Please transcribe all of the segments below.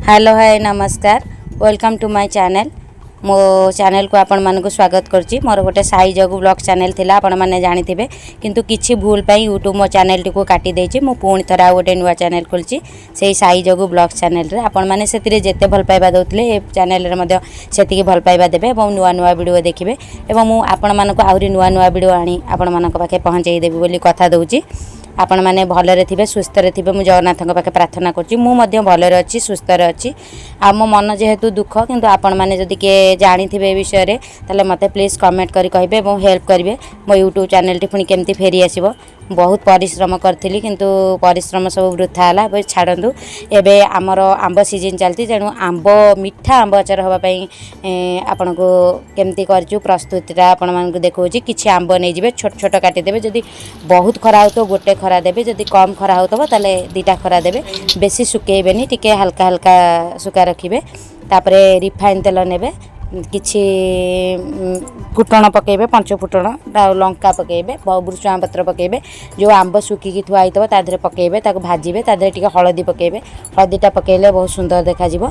Hello, ହାଏ, ନମସ୍କାର। Welcome to my channel. ମୋ ଚ୍ୟାନେଲ୍କୁ ଆପଣମାନଙ୍କୁ ସ୍ୱାଗତ କରୁଛି। ମୋର ଗୋଟେ ସାଇ ଜଗୁ ବ୍ଲଗ୍ ଚ୍ୟାନେଲ୍ ଥିଲା, ଆପଣମାନେ ଜାଣିଥିବେ। କିନ୍ତୁ କିଛି ଭୁଲ ପାଇଁ ୟୁଟ୍ୟୁବ୍ ମୋ ଚ୍ୟାନେଲ୍ଟିକୁ କାଟି ଦେଇଛି। ମୁଁ ପୁଣି ଥରେ ଆଉ ଗୋଟେ ନୂଆ ଚ୍ୟାନେଲ୍ ଖୋଲିଛି ସେଇ ସାଇ ଜଗୁ ବ୍ଲଗ୍ ଚ୍ୟାନେଲ୍ରେ। ଆପଣମାନେ ସେଥିରେ ଯେତେ ଭଲ ପାଇବା ଦେଉଥିଲେ, ଏ ଚ୍ୟାନେଲ୍ରେ ମଧ୍ୟ ସେତିକି ଭଲ ପାଇବା ଦେବେ ଏବଂ ନୂଆ ନୂଆ ଭିଡ଼ିଓ ଦେଖିବେ ଏବଂ ମୁଁ ଆପଣମାନଙ୍କୁ ଆହୁରି ନୂଆ ନୂଆ ଭିଡ଼ିଓ ଆଣି ଆପଣମାନଙ୍କ ପାଖେ ପହଞ୍ଚାଇ ଦେବି ବୋଲି କଥା ଦେଉଛି। ଆପଣମାନେ ଭଲରେ ଥିବେ, ସୁସ୍ଥରେ ଥିବେ, ମୁଁ ଜଗନ୍ନାଥଙ୍କ ପାଖେ ପ୍ରାର୍ଥନା କରୁଛି। ମୁଁ ମଧ୍ୟ ଭଲରେ ଅଛି, ସୁସ୍ଥରେ ଅଛି। ଆଉ ମୋ ମନ ଯେହେତୁ ଦୁଃଖ, କିନ୍ତୁ ଆପଣମାନେ ଯଦି କିଏ ଜାଣିଥିବେ ଏ ବିଷୟରେ, ତାହେଲେ ମୋତେ ପ୍ଲିଜ୍ କମେଣ୍ଟ କରି କହିବେ ଏବଂ ହେଲ୍ପ କରିବେ, ମୋ ୟୁଟ୍ୟୁବ୍ ଚ୍ୟାନେଲ୍ଟି ପୁଣି କେମିତି ଫେରି ଆସିବ। ବହୁତ ପରିଶ୍ରମ କରିଥିଲି, କିନ୍ତୁ ପରିଶ୍ରମ ସବୁ ବୃଥା ହେଲା। ଏବେ ଛାଡ଼ନ୍ତୁ। ଏବେ ଆମର ଆମ୍ବ ସିଜିନ୍ ଚାଲିଛି, ତେଣୁ ଆମ୍ବ ମିଠା ଆମ୍ବ ଆଚାର ହେବା ପାଇଁ ଆପଣଙ୍କୁ କେମିତି କରିଛୁ ପ୍ରସ୍ତୁତିଟା ଆପଣମାନଙ୍କୁ ଦେଖାଉଛି। କିଛି ଆମ୍ବ ନେଇଯିବେ, ଛୋଟ ଛୋଟ କାଟିଦେବେ। ଯଦି ବହୁତ ଖରା ହେଉଥିବ, ଗୋଟେ ଖରା ଦେବେ। ଯଦି କମ୍ ଖରା ହେଉଥିବ, ତାହେଲେ 2ଟା ଖରା ଦେବେ। ବେଶୀ ଶୁକେଇବେନି, ଟିକେ ହାଲକା ହାଲକା ଶୁକା ରଖିବେ। ତାପରେ ରିଫାଇନ୍ ତେଲ ନେବେ, କିଛି ଫୁଟଣ ପକାଇବେ, ପଞ୍ଚ ଫୁଟଣ ଆଉ ଲଙ୍କା ପକାଇବେ, ଭୃଷୁଙ୍ଗା ପତ୍ର ପକାଇବେ। ଯେଉଁ ଆମ୍ବ ଶୁଖିକି ଥୁଆ ହେଇଥିବ, ତା ଦେହରେ ପକାଇବେ, ତାକୁ ଭାଜିବେ। ତା ଦେହରେ ଟିକେ ହଳଦୀ ପକାଇବେ। ହଳଦୀଟା ପକାଇଲେ ବହୁତ ସୁନ୍ଦର ଦେଖାଯିବ।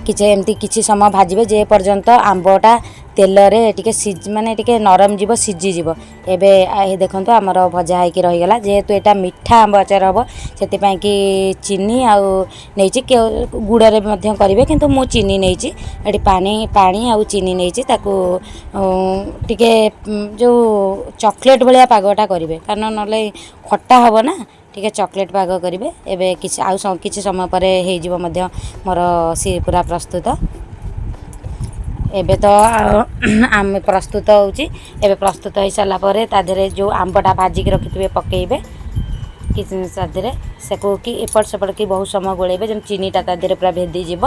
କିଛି ଏମିତି କିଛି ସମୟ ଭାଜିବେ, ଯେ ପର୍ଯ୍ୟନ୍ତ ଆମ୍ବଟା ତେଲରେ ଟିକେ ସିଝି, ମାନେ ଟିକେ ନରମ ଯିବ, ସିଝିଯିବ। ଏବେ ଏ ଦେଖନ୍ତୁ, ଆମର ଭଜା ହେଇକି ରହିଗଲା। ଯେହେତୁ ଏଇଟା ମିଠା ଆମ୍ବ ଆଚାର ହେବ, ସେଥିପାଇଁ କି ଚିନି ଆଉ ନେଇଛି। ଗୁଡ଼ରେ ବି ମଧ୍ୟ କରିବେ, କିନ୍ତୁ ମୁଁ ଚିନି ନେଇଛି। ଏଠି ପାଣି ପାଣି ଆଉ ଚିନି ନେଇଛି। ତାକୁ ଟିକେ ଯେଉଁ ଚକୋଲେଟ୍ ଭଳିଆ ପାଗଟା କରିବେ, କାରଣ ନହେଲେ ଖଟା ହେବ ନା। ଟିକେ ଚକୋଲେଟ୍ ପାଗ କରିବେ। ଏବେ କିଛି ଆଉ କିଛି ସମୟ ପରେ ହେଇଯିବ ମଧ୍ୟ ମୋର ସିଏ ପୁରା ପ୍ରସ୍ତୁତ। ଏବେ ତ ଆମେ ପ୍ରସ୍ତୁତ ହେଉଛି। ଏବେ ପ୍ରସ୍ତୁତ ହେଇସାରିଲା ପରେ ତା ଦେହରେ ଯେଉଁ ଆମ୍ବଟା ଭାଜିକି ରଖିଥିବେ, ପକାଇବେ କିଛି ତା ଦେହରେ। ସେକୁ କି ଏପଟ ସେପଟ କି ବହୁତ ସମୟ ଗୋଳେଇବେ, ଯେମିତି ଚିନିଟା ତା ଦେହରେ ପୁରା ଭେଦିଯିବ।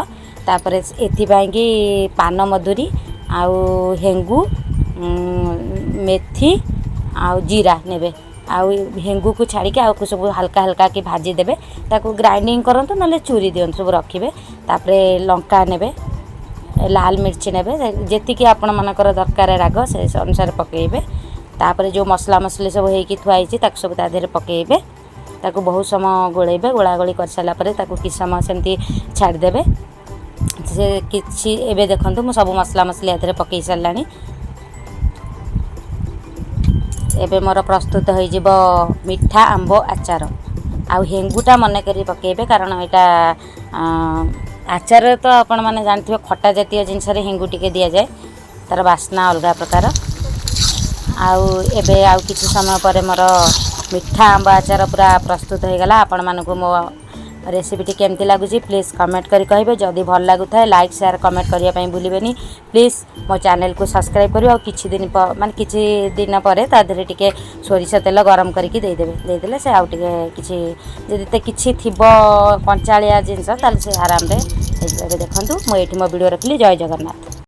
ତାପରେ ଏଥିପାଇଁ କି ପାନ ମଧୁରୀ ଆଉ ହେଙ୍ଗୁ, ମେଥି ଆଉ ଜିରା ନେବେ। ଆଉ ହେଙ୍ଗୁକୁ ଛାଡ଼ିକି ଆଉ ସବୁ ହାଲକା ହାଲକା କି ଭାଜିଦେବେ। ତାକୁ ଗ୍ରାଇଣ୍ଡିଙ୍ଗ କରନ୍ତୁ, ନହେଲେ ଚୁରି ଦିଅନ୍ତୁ, ସବୁ ରଖିବେ। ତାପରେ ଲଙ୍କା ନେବେ, ଲାଲ ମିର୍ଚି ନେବେ, ଯେତିକି ଆପଣମାନଙ୍କର ଦରକାର ରାଗ, ସେ ଅନୁସାରେ ପକାଇବେ। ତାପରେ ଯେଉଁ ମସଲା ମସଲି ସବୁ ହେଇକି ଥୁଆ ହେଇଛି, ତାକୁ ସବୁ ତା ଦେହରେ ପକାଇବେ। ତାକୁ ବହୁତ ସମୟ ଗୋଳେଇବେ। ଗୋଳା ଗୋଳି କରିସାରିଲା ପରେ ତାକୁ କିଛି ସମୟ ସେମିତି ଛାଡ଼ିଦେବେ ସେ କିଛି। ଏବେ ଦେଖନ୍ତୁ, ମୁଁ ସବୁ ମସଲା ମସଲି ଏଥିରେ ପକାଇ ସାରିଲାଣି। ଏବେ ମୋର ପ୍ରସ୍ତୁତ ହୋଇଯିବ ମିଠା ଆମ୍ବ ଆଚାର। ଆଉ ହେଙ୍ଗୁଟା ମନେ କରି ପକାଇବେ, କାରଣ ଏଇଟା ଆଚାରରେ ତ ଆପଣମାନେ ଜାଣିଥିବେ, ଖଟା ଜାତୀୟ ଜିନିଷରେ ହେଙ୍ଗୁ ଟିକେ ଦିଆଯାଏ, ତା'ର ବାସ୍ନା ଅଲଗା ପ୍ରକାର। ଆଉ ଏବେ ଆଉ କିଛି ସମୟ ପରେ ମୋର ମିଠା ଆମ୍ବ ଆଚାର ପୁରା ପ୍ରସ୍ତୁତ ହୋଇଗଲା। ଆପଣମାନଙ୍କୁ ମୋ ରେସିପିଟି କେମିତି ଲାଗୁଛି, ପ୍ଲିଜ୍ କମେଣ୍ଟ କରି କହିବେ। ଯଦି ଭଲ ଲାଗୁଥାଏ, ଲାଇକ୍, ସେୟାର, କମେଣ୍ଟ କରିବା ପାଇଁ ଭୁଲିବେନି। ପ୍ଲିଜ୍ ମୋ ଚ୍ୟାନେଲକୁ ସବସ୍କ୍ରାଇବ୍ କରିବେ। ଆଉ କିଛି ଦିନ, ମାନେ କିଛି ଦିନ ପରେ ତା ଦେହରେ ଟିକେ ସୋରିଷ ତେଲ ଗରମ କରିକି ଦେଇଦେବେ। ଦେଇଦେଲେ ସେ ଆଉ ଟିକେ କିଛି ଯଦି ତ କିଛି ଥିବ କଞ୍ଚାଳିଆ ଜିନିଷ, ତାହେଲେ ସେ ଆରାମରେ ହେଇଯିବ। ଏବେ ଦେଖନ୍ତୁ, ମୁଁ ଏଇଠି ମୋ ଭିଡ଼ିଓ ରଖିଲି। ଜୟ ଜଗନ୍ନାଥ।